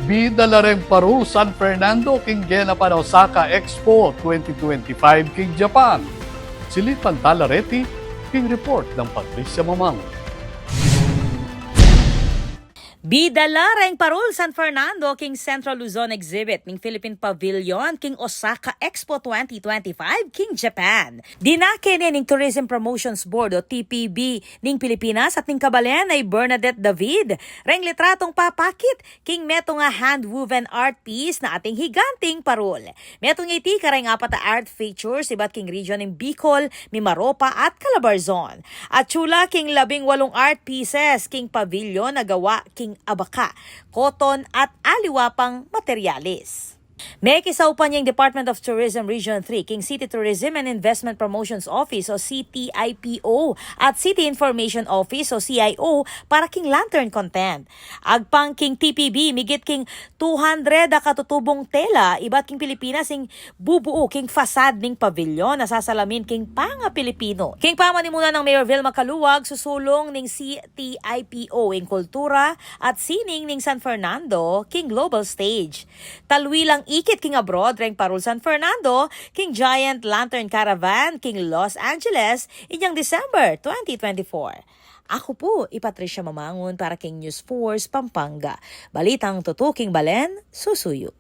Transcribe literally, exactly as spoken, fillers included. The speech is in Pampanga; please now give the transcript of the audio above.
Bida la reng parul San Fernando king genapan a Osaka Expo twenty twenty-five king Japan. Silipan tala reti king report nang Patricia Mamangun. Bida la reng parul San Fernando king Central Luzon Exhibit ning Philippine Pavilion king Osaka Expo twenty twenty-five king Japan. Dinake ne ning Tourism Promotions Board o T P B ning Pilipinas at ning kabalen a i Bernadette David reng litratung papakit king metung a hand-woven art piece na ating higanting parul. Metung ya iti kareng apat a art features ibat king region ning Bicol, Mimaropa at Calabarzon. Atiu la king labing walung art pieces king pavilion a gawa king abaka, koton at aliwa pang materyales. Mekisaupan ya ing Department of Tourism Region three king City Tourism and Investment Promotions Office o C T I P O at City Information Office o C I O para king lantern content. Agpang king T P B, migit king two hundred a katutubung tela ibat king Pilipinas ing bubuu king fasad ning pavilion a sasalamin king panga-Pilipino. King pamanimunan nang Mayor Vilma Caluag, susulung ning C T I P O ing kultura at sining ning San Fernando king global stage. Talwi lang ikit king abroad reng parul San Fernando king Giant Lantern Caravan king Los Angeles inyang December twenty twenty-four. Aku pu i Patricia Mamangun para king News Force Pampanga. Balitang tutuking balen, susuyu.